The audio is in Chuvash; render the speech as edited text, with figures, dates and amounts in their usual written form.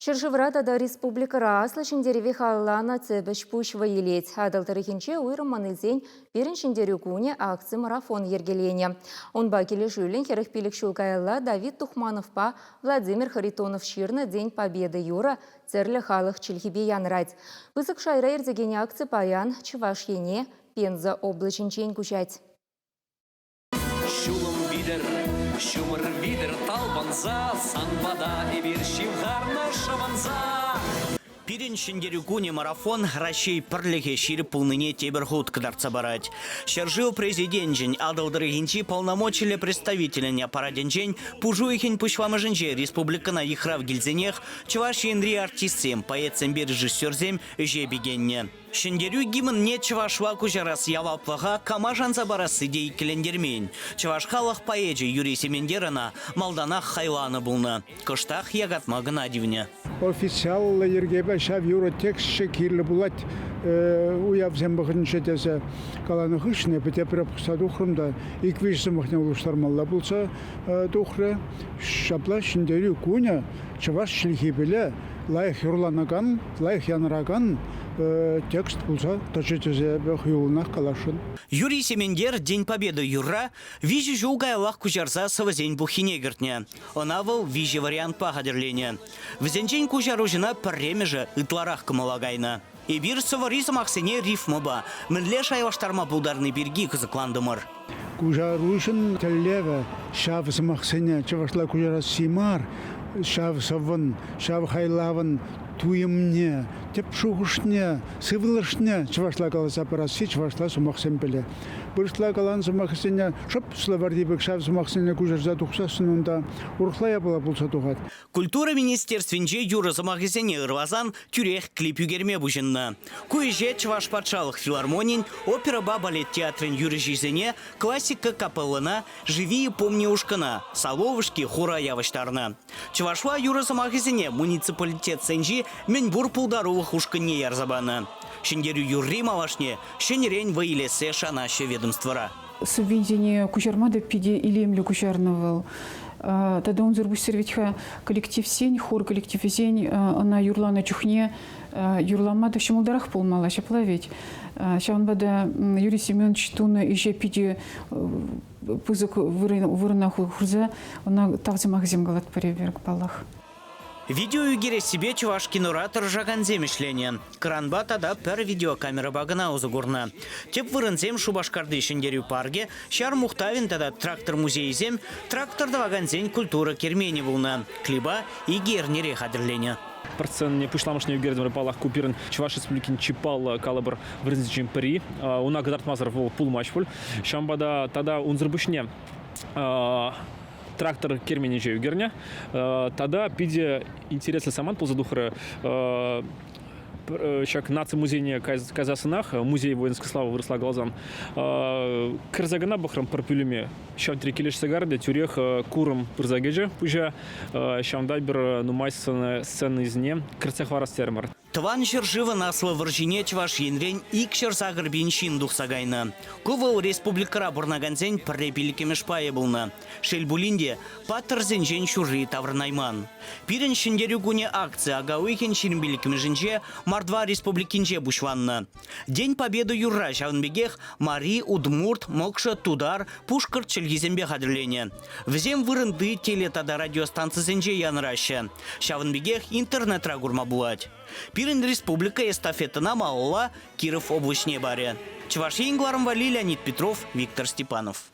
Ҫӗршывра тата республикӑра Аслӑ Ҫӗнтерӗве халалланӑ тӗп ӗҫ-пуҫ вӑй илет. Атӑл тӑрӑхӗнче уйрӑммӑн илсен «Пирӗн Ҫӗнтерӳ кунӗ» акци-марафон йӗркеленӗ. Унпа килӗшӳллӗн 45 ҫул каялла Давид Тухмановпа Владимир Харитонов ҫырнӑ «День Победы» юрӑ тӗрлӗ халӑх чӗлхипе янӑрать. Пысӑк шайра иртекен акци паян Чӑваш Ене Пенза облаҫӗнчен куҫать. Ҫулӑм витӗр, ҫумӑр витӗр талпӑнса сан пата эпир ҫывхарнӑ шӑвӑнса. Пирӗн Ҫӗнтерӳ кунӗ марафон Раҫҫей пӗрлӗхӗ ҫирӗп пулнине тепӗр хут кӑтартса парать. Ҫӗршыв Президенчӗн Атӑл тӑрӑхӗнчи полномочиллӗ представителӗн аппаратӗнчен пуш уйӑхӗн пуҫламӑшӗнче республикӑна йыхрав килсенех Чӑваш Енри артистсем, поэтсемпе режиссерсем ӗҫе пикеннӗ. Ҫӗнтерӳ гимнне чӑвашла куҫарас яваплӑха кама шанса парасси те иккӗлентермен. Чӑваш халӑх поэчӗ Юрий Сементер ӑна малтанах хайланӑ пулнӑ. Кӑштах якатма кӑна тивнӗ. Официаллӑ йӗркепе ҫав юрӑ тексчӗ кирлӗ пулать уявсем вӑхӑтӗнче тесе каланӑ хыҫҫӑн эпӗ тепре пӑхса тухрӑм та ик-виҫ сӑмахне улӑштармалла пулса тухрӗ. Ҫапла Ҫӗнтерӳ кунӗ чӑваш чӗлхипеле лайӑх юрланакан, лайӑх янӑракан текст пулса тӑчӗ тесе эпӗ хӑюллӑнах каласшӑн. Юрий Сементер День Победы юрра виҫӗ ҫул каяллах куҫарса сӑвӑсен пуххине кӗртнӗ. Ӑна вӑл виҫӗ вариантпа хатӗрленӗ. Вӗсенчен куҫаруҫӑна пӗрремӗшӗ ытларах кӑмӑла кайнӑ. Эпир сӑвӑри сӑмахсене рифмӑпа мӗнле шайлаштарма пултарни пирки кӑсӑклантӑмӑр. Куҫаруҫӑн тӗллевӗ ҫав сӑмахсене чӑвашла куҫарасси мар, ҫав сӑввӑн, ҫав хайлавӑн туйӑмне, тӗп шухӑшне, сывлӑшне чӑвашла каласа парасси чӑвашла сӑмахсемпеле. Вырӑсла калан сӑмахӗсене шӑп словарьти пек ҫав сӑмахсене куҫарса тухсассӑн унта урӑхла япала пулса тухать. Культура министерствинче юрӑ сӑмахӗсене ырласан тӳрех клип ӳкерме пуҫӑннӑ. Ку ӗҫе Чӑваш патшалӑх филармонин, оперӑпа балет театрӗн юрӑҫисене, классика капеллӑна, «Живи и помни» ушкӑна, Соловушки хора явӑҫтарнӑ. Чӑвашла юрӑ сӑмахӗсене муниципалитетсенчи мӗнпур пултарулӑх ушкӑнне ярса панӑ. Ҫӗнтерӳ юрри малашне ҫӗнӗрен вӑй илессе шанаҫҫӗ ведомствӑра. Сӑввисене куҫарма та питӗ илемлӗ куҫарнӑ вӑл. Тата унсӑр пуҫсӑр вӗт-ха коллективсен, хор коллективӗсен ӑна юрланӑ чухне юрлама та ҫӑмӑлтарах пулмалла, ҫапла ведь. Ҫавӑнпа та Юрий Семенович тунӑ ӗҫе питӗ пысӑк вырӑна хурса ӑна тав сӑмахӗсем калатпӑр эпир, паллах. Видео ӳкерессипе Чӑваш кинора тӑрӑшакансем ӗҫленӗ. Кранпа тата пӗр видеокамерӑпа кӑна усӑ курнӑ. Тӗп вырӑнсем Шупашкарти Ҫӗнтерӳ паркӗ, Ҫар мухтавӗн тата трактор музейӗсем, трактор тӑвакансен культура керменӗ пулнӑ. Клипа икӗ эрнере хатӗрленӗ. Процентне пуҫламӑшне ӳкертӗмӗр, паллах, ку пирӗн Чӑваш Республикин чи паллӑ, калӑпӑр, вырӑнсенчен пӗри. Уна кӑтартмасӑр вӑл пулмасть пуль. Ҫавӑнпа та тата унсӑр пуҫне трактор керменӗнче ӳкернӗ. Тата питӗ интереслӗ самант пулса тухрӗ. Ҫак наци музейне кайсассӑнах, музей воинской славы вырӑсла каласан, кӗрсе кӑна пӑхрӑм пӗр пӳлӗме. Ҫав тери килӗшсе карӗ те тӳрех курӑм пырса кӗчӗ пуҫа. Ҫавӑнта пӗр нумай сценӑсене кӗртсе хӑварас терӗмӗр. Тӑван ҫӗршывӑн Аслӑ вӑрҫине Чӑваш Енрен 208 000 ҫын тухса кайнӑ. Ку вӑл республикӑра пурӑнакансен пӗрре пиллӗкмӗш пайӗ пулнӑ. Шел пулин те, паттӑрсенчен ҫурри таврӑнайман. Пирӗн Ҫӗнтерӳ кунӗ акци ака уйӑхӗн 25-мӗшӗнче Мордва Республикинче пуҫланнӑ. День Победы юрра ҫавӑн пекех Мари, Удмурт, Мӑкшӑ, Тутар, Пушкӑрт чӗлхисемпе хатӗрленӗ. Вӗсем вырӑнти теле тата радиостанцисенче янӑраҫҫӗ. Ҫавӑн пекех интернетра курма пулать. Пирӗн республика эстафетӑна малалла Киров облаҫне парӗ. Чӑваш Ен кӑларӑм валли Леонид Петров, Виктор Степанов.